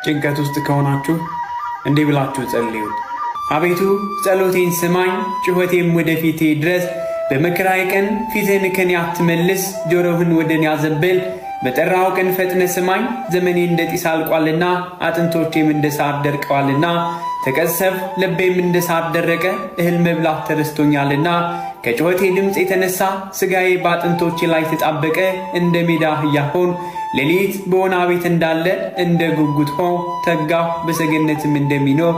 ጭንቀት ውስጥ ከሆናችሁ እንዲህ ብላችሁ ጸልዩ። አቤቱ ጸሎቴን ስማኝ፣ ጩኸቴም ወደ ፊቴ ድረስ። በመከራዬ ቀን ፊትህን ከኔ አትመልስ፣ ጆሮህን ወደ እኔ አዘንብል። በጠራው ቀን ፈጥነ ስማኝ። ዘመኔ እንደ ጢስ አልቋልና፣ አጥንቶቼም እንደ ሳር ደርቀዋልና። ተቀሰፍ፣ ልቤም እንደ ሳር ደረቀ፣ እህል መብላት ተረስቶኛልና። ከጩኸቴ ድምፅ የተነሳ ሥጋዬ በአጥንቶቼ ላይ ተጣበቀ፣ እንደ ሜዳ አህያ ሆንሁ። ሌሊት በወና ቤት እንዳለ እንደ ጉጉት ሆንሁ። ተጋሁ፣ በሰገነትም እንደሚኖር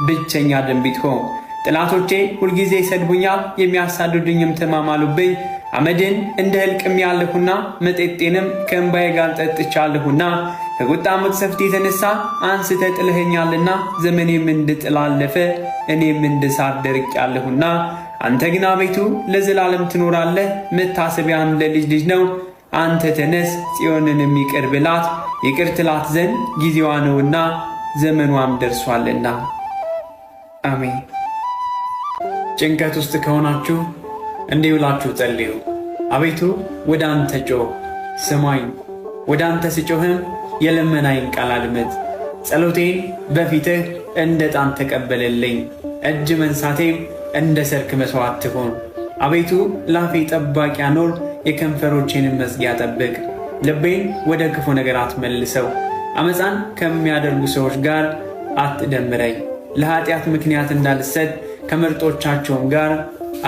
ብቸኛ ድንቢጥ ሆንሁ። ጠላቶቼ ሁልጊዜ ይሰድቡኛል፣ የሚያሳድዱኝም ተማማሉብኝ። አመድን እንደ እህል ቅሜአለሁና፣ መጠጤንም ከእንባዬ ጋር ጠጥቻለሁና። ከቁጣ መቅሰፍት የተነሳ አንስተህ ጥለኸኛልና፣ ዘመኔም እንደ ጥላ አለፈ፣ እኔም እንደ ሳር ደርቄአለሁና። አንተ ግን አቤቱ ለዘላለም ትኖራለህ፣ መታሰቢያም ለልጅ ልጅ ነው። አንተ ተነስ፣ ጽዮንንም ይቅር ብላት፣ ይቅር ትላት ዘንድ ጊዜዋ ነውና ዘመኗም ደርሷልና። አሜን። ጭንቀት ውስጥ ከሆናችሁ እንዲህ ብላችሁ ጸልዩ። አቤቱ ወደ አንተ ጮህ ስማኝ፣ ወደ አንተ ስጮህም የልመናዬን ቃል አድምጥ። ጸሎቴን በፊትህ እንደ ዕጣን ተቀበልልኝ፣ እጅ መንሳቴም እንደ ሰርክ መሥዋዕት ትሁን። አቤቱ ላፌ ጠባቂ አኖር፣ የከንፈሮቼንም መዝጊያ ጠብቅ። ልቤን ወደ ክፉ ነገር አትመልሰው፣ ዓመፃን ከሚያደርጉ ሰዎች ጋር አትደምረኝ። ለኃጢአት ምክንያት እንዳልሰጥ ከምርጦቻቸውም ጋር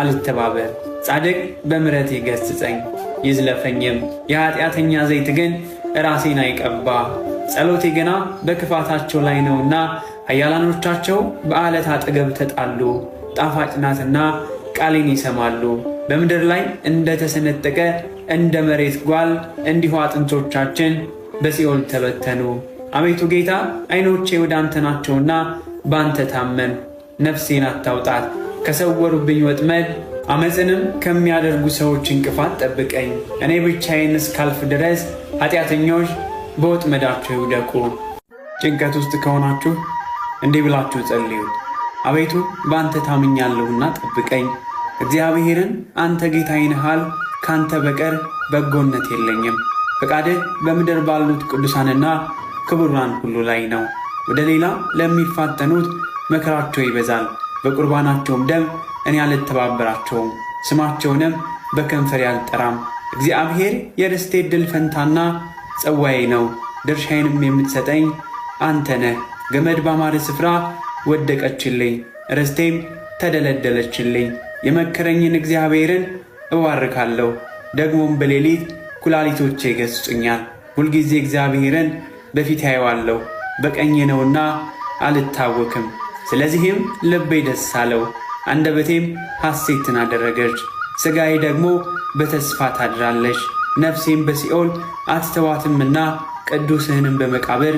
አልተባበር። ጻድቅ በምሕረት ይገሥጸኝ ይዝለፈኝም፣ የኃጢአተኛ ዘይት ግን ራሴን አይቀባ። ጸሎቴ ገና በክፋታቸው ላይ ነውና፣ ኃያላኖቻቸው በዓለት አጠገብ ተጣሉ። ጣፋጭ ናትና ቃሌን ይሰማሉ። በምድር ላይ እንደተሰነጠቀ እንደ መሬት ጓል እንዲሁ አጥንቶቻችን በሲኦል ተበተኑ። አቤቱ ጌታ ዓይኖቼ ወደ አንተ ናቸውና በአንተ ታመን። ነፍሴን አታውጣት ከሰወሩብኝ ወጥመድ፣ ዓመፅንም ከሚያደርጉ ሰዎች እንቅፋት ጠብቀኝ። እኔ ብቻዬን እስካልፍ ድረስ ኃጢአተኞች በወጥመዳቸው ይውደቁ። ጭንቀት ውስጥ ከሆናችሁ እንዲህ ብላችሁ ጸልዩ። አቤቱ በአንተ ታምኛለሁና ጠብቀኝ። እግዚአብሔርን አንተ ጌታዬ ነህ አልሁ፣ ከአንተ በቀር በጎነት የለኝም። ፈቃድህ በምድር ባሉት ቅዱሳንና ክቡራን ሁሉ ላይ ነው። ወደ ሌላ ለሚፋጠኑት መከራቸው ይበዛል። በቁርባናቸውም ደም እኔ አልተባበራቸውም፣ ስማቸውንም በከንፈሬ አልጠራም። እግዚአብሔር የርስቴ ዕድል ፈንታና ጽዋዬ ነው፣ ድርሻዬንም የምትሰጠኝ አንተ ነህ። ገመድ ባማረ ስፍራ ወደቀችልኝ፣ ርስቴም ተደለደለችልኝ። የመከረኝን እግዚአብሔርን እባርካለሁ፣ ደግሞም በሌሊት ኩላሊቶቼ ይገሥጹኛል። ሁልጊዜ እግዚአብሔርን በፊት አየዋለሁ፣ በቀኜ ነውና አልታወክም። ስለዚህም ልቤ ደስ አለው፣ አንደበቴም ሐሴትን አደረገች። ሥጋዬ ደግሞ በተስፋ ታድራለች። ነፍሴም በሲኦል አትተዋትምና ቅዱስህንም በመቃብር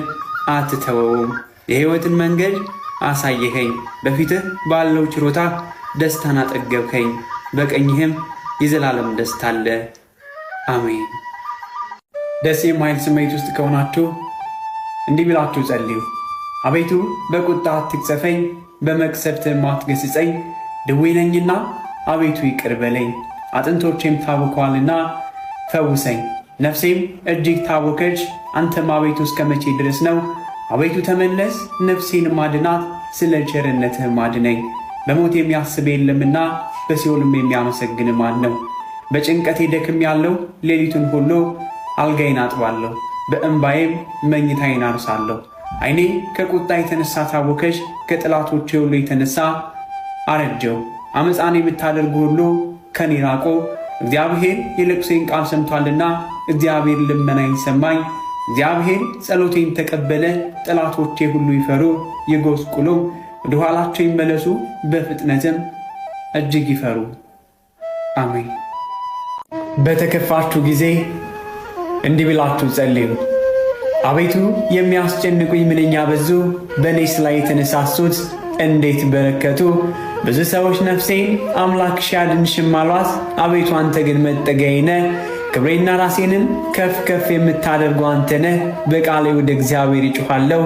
አትተወውም። የሕይወትን መንገድ አሳየኸኝ፣ በፊትህ ባለው ችሮታ ደስታን አጠገብኸኝ፣ በቀኝህም የዘላለም ደስታ አለ። አሜን። ደስ የማይል ስሜት ውስጥ ከሆናችሁ እንዲህ ብላችሁ ጸልዩ። አቤቱ በቁጣ አትቅሰፈኝ፣ በመቅሰፍትህም አትገሥጸኝ። ድዌ ነኝና አቤቱ ይቅር በለኝ፣ አጥንቶቼም ታውከዋልና ፈውሰኝ። ነፍሴም እጅግ ታወከች። አንተም አቤቱ እስከ መቼ ድረስ ነው? አቤቱ ተመለስ፣ ነፍሴንም አድናት፣ ስለ ቸርነትህም አድነኝ። በሞት የሚያስብ የለምና በሲኦልም የሚያመሰግን ማን ነው? በጭንቀቴ ደክሜአለሁ፣ ሌሊቱን ሁሉ አልጋዬን አጥባለሁ፣ በእንባዬም መኝታዬን አርሳለሁ። ዓይኔ ከቁጣ የተነሳ ታወከች፣ ከጠላቶቼ ሁሉ የተነሳ አረጀው። ዓመፃን የምታደርጉ ሁሉ ከኔ ራቁ። እግዚአብሔር የለቅሶዬን ቃል ሰምቷልና፣ እግዚአብሔር ልመናዬን ሰማኝ። እግዚአብሔር ጸሎቴን ተቀበለ። ጠላቶቼ ሁሉ ይፈሩ ይጎስቁሉም፣ ወደ ኋላቸው ይመለሱ፣ በፍጥነትም እጅግ ይፈሩ። አሜን። በተከፋችሁ ጊዜ እንዲህ ብላችሁ ጸልዩ። አቤቱ የሚያስጨንቁኝ ምንኛ በዙ፣ በእኔስ ላይ የተነሳሱት እንዴት በረከቱ። ብዙ ሰዎች ነፍሴን አምላክሽ ያድንሽም አሏት። አቤቱ አንተ ግን መጠጊያዬ ነህ፣ ክብሬና ራሴንም ከፍ ከፍ የምታደርገው አንተ ነህ። በቃሌ ወደ እግዚአብሔር እጮኻለሁ፣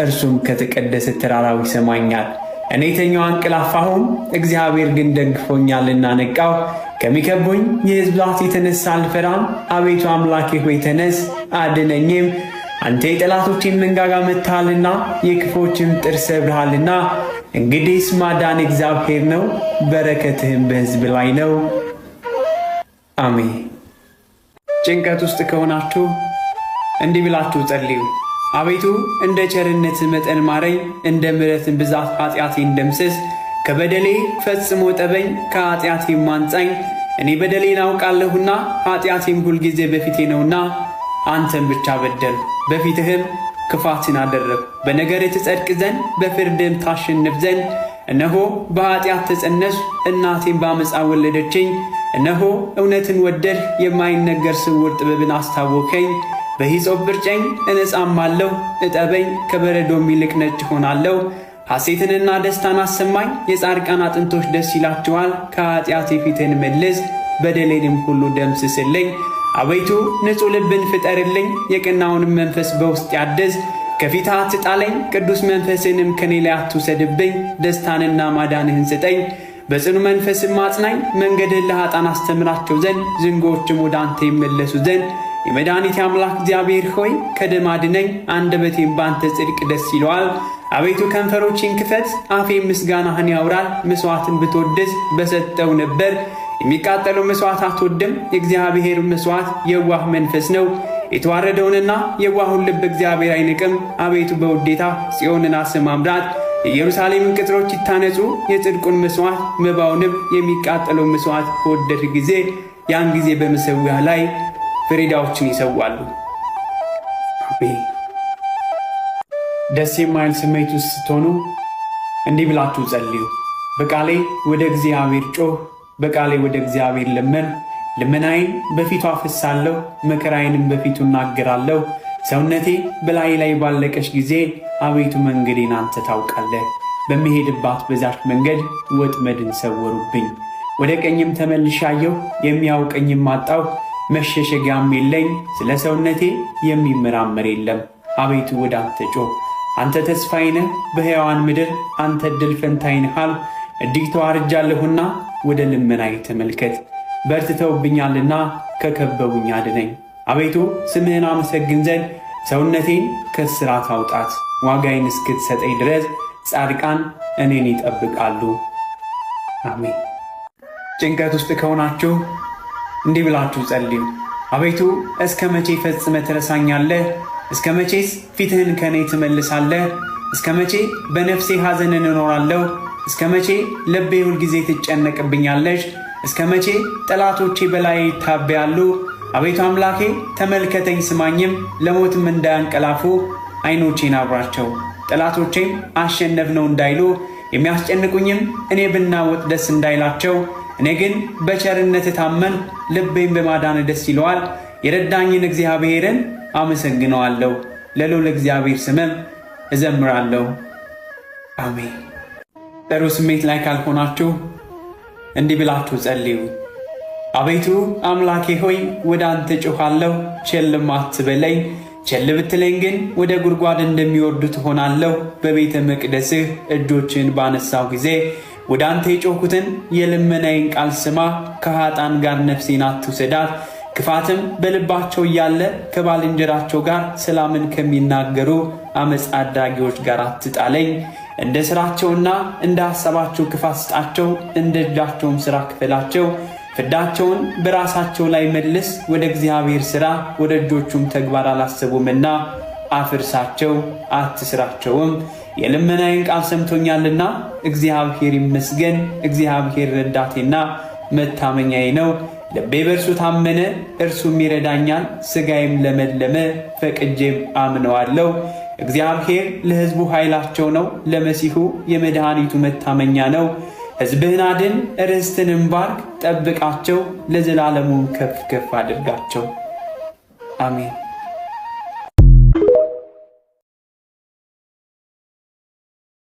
እርሱም ከተቀደሰ ተራራው ይሰማኛል። እኔ ተኛሁ አንቀላፋሁም፣ እግዚአብሔር ግን ደግፎኛልና ነቃሁ። ከሚከቡኝ የሕዝብ ብዛት የተነሳ አልፈራም። አቤቱ አምላኬ ሆይ ተነስ አድነኝም። አንተ የጠላቶቼን መንጋጋ መትተሃልና የክፉዎችን ጥርስ ሰብረሃልና። እንግዲህስ ማዳን እግዚአብሔር ነው፣ በረከትህም በሕዝብ ላይ ነው። አሜን። ጭንቀት ውስጥ ከሆናችሁ እንዲህ ብላችሁ ጸልዩ። አቤቱ እንደ ቸርነት መጠን ማረኝ፣ እንደ ምሕረትህ ብዛት ኃጢአቴን ደምስስ። ከበደሌ ፈጽሞ ጠበኝ፣ ከኃጢአቴም አንጻኝ። እኔ በደሌን አውቃለሁና ኃጢአቴም ሁልጊዜ በፊቴ ነውና። አንተን ብቻ በደልሁ፣ በፊትህም ክፋትን አደረግሁ፣ በነገርህ ትጸድቅ ዘንድ በፍርድህም ታሸንፍ ዘንድ። እነሆ በኃጢአት ተጸነስሁ፣ እናቴም በዓመፃ ወለደችኝ። እነሆ እውነትን ወደድህ፣ የማይነገር ስውር ጥበብን አስታወከኝ። በሂሶጵ እርጨኝ፣ እነጻማለሁ፣ እጠበኝ፣ ከበረዶም ይልቅ ነጭ እሆናለሁ። ሐሴትንና ደስታን አሰማኝ፣ የጻድቃን አጥንቶች ደስ ይላቸዋል። ከኃጢአቴ ፊትህን መልስ፣ በደሌንም ሁሉ ደምስስልኝ። አቤቱ ንጹሕ ልብን ፍጠርልኝ፣ የቀናውንም መንፈስ በውስጥ ያድስ። ከፊትህ አትጣለኝ፣ ቅዱስ መንፈስንም ከኔ ላይ አትውሰድብኝ። ደስታንና ማዳንህን ስጠኝ፣ በጽኑ መንፈስም አጽናኝ። መንገድህን ለኃጥአን አስተምራቸው ዘንድ ዝንጎዎችም ወደ አንተ ይመለሱ ዘንድ። የመድኃኒቴ አምላክ እግዚአብሔር ሆይ ከደም አድነኝ፣ አንደበቴም በአንተ ጽድቅ ደስ ይለዋል። አቤቱ ከንፈሮቼን ክፈት፣ አፌም ምስጋናህን ያውራል። መሥዋዕትን ብትወድስ በሰጠው ነበር፣ የሚቃጠለው መሥዋዕት አትወድም። የእግዚአብሔር መሥዋዕት የዋህ መንፈስ ነው። የተዋረደውንና የዋሁን ልብ እግዚአብሔር አይንቅም። አቤቱ በውዴታ ጽዮንን አሰማምራት፣ የኢየሩሳሌምን ቅጥሮች ይታነጹ። የጽድቁን መሥዋዕት መባውንም የሚቃጠለው መሥዋዕት በወደድህ ጊዜ ያን ጊዜ በመሠዊያ ላይ ፍሪዳዎችን ይሰዋሉ። አሜን። ደስ የማይል ስሜት ውስጥ ስትሆኑ እንዲህ ብላችሁ ጸልዩ። በቃሌ ወደ እግዚአብሔር ጮህ፣ በቃሌ ወደ እግዚአብሔር ለመን። ልመናዬን በፊቱ አፈሳለሁ፣ መከራዬንም በፊቱ እናገራለሁ። ሰውነቴ በላይ ላይ ባለቀች ጊዜ አቤቱ መንገዴን አንተ ታውቃለህ። በምሄድባት በዛች መንገድ ወጥመድን ሰወሩብኝ። ወደ ቀኝም ተመልሼ አየሁ፣ የሚያውቀኝም አጣሁ። መሸሸጊያም የለኝ፣ ስለ ሰውነቴ የሚመራመር የለም። አቤቱ ወደ አንተ ጮህ፣ አንተ ተስፋዬ ነህ። በሕያዋን ምድር አንተ ዕድል ፈንታዬ ነህ አልሁ። እጅግ ተዋርጃለሁና ወደ ልመናዬ ተመልከት። በርትተውብኛልና ከከበቡኝ አድነኝ። አቤቱ ስምህን አመሰግን ዘንድ ሰውነቴን ከእስራት አውጣት። ዋጋዬን እስክትሰጠኝ ድረስ ጻድቃን እኔን ይጠብቃሉ። አሜን። ጭንቀት ውስጥ ከሆናችሁ እንዲህ ብላችሁ ጸልዩ። አቤቱ እስከ መቼ ፈጽመህ ትረሳኛለህ? እስከ መቼስ ፊትህን ከእኔ ትመልሳለህ? እስከ መቼ በነፍሴ ሐዘንን እኖራለሁ? እስከ መቼ ልቤ ሁልጊዜ ትጨነቅብኛለች? እስከ መቼ ጠላቶቼ በላይ ይታበያሉ? አቤቱ አምላኬ ተመልከተኝ ስማኝም፣ ለሞትም እንዳያንቀላፉ ዓይኖቼን አብራቸው። ጠላቶቼም አሸነፍነው እንዳይሉ፣ የሚያስጨንቁኝም እኔ ብናወጥ ደስ እንዳይላቸው። እኔ ግን በቸርነት ታመን፣ ልቤም በማዳን ደስ ይለዋል። የረዳኝን እግዚአብሔርን አመሰግነዋለሁ፣ ለልዑል እግዚአብሔር ስምም እዘምራለሁ። አሜን። ጥሩ ስሜት ላይ ካልሆናችሁ እንዲህ ብላችሁ ጸልዩ። አቤቱ አምላኬ ሆይ ወደ አንተ ጮኻለሁ፣ ቸልም አትበለኝ። ቸል ብትለኝ ግን ወደ ጉድጓድ እንደሚወርዱ ትሆናለሁ። በቤተ መቅደስህ እጆችን ባነሳው ጊዜ ወደ አንተ የጮኽኩትን የልመናዬን ቃል ስማ። ከኃጥአን ጋር ነፍሴን አትውሰዳት። ክፋትም በልባቸው እያለ ከባልንጀራቸው ጋር ሰላምን ከሚናገሩ ዓመፃ አድራጊዎች ጋር አትጣለኝ። እንደ ሥራቸውና እንደ ሐሳባቸው ክፋት ስጣቸው፣ እንደ እጃቸውም ሥራ ክፈላቸው። ፍዳቸውን በራሳቸው ላይ መልስ። ወደ እግዚአብሔር ሥራ ወደ እጆቹም ተግባር አላሰቡምና አፍርሳቸው፣ አትስራቸውም። የልመናዬን ቃል ሰምቶኛልና እግዚአብሔር ይመስገን። እግዚአብሔር ረዳቴና መታመኛዬ ነው። ልቤ በእርሱ ታመነ፣ እርሱም ይረዳኛል። ሥጋዬም ለመለመ፣ ፈቅጄም አምነዋለሁ። እግዚአብሔር ለሕዝቡ ኃይላቸው ነው፣ ለመሲሑ የመድኃኒቱ መታመኛ ነው። ሕዝብህን አድን፣ ርስትህንም ባርክ፣ ጠብቃቸው፣ ለዘላለሙም ከፍ ከፍ አድርጋቸው። አሜን።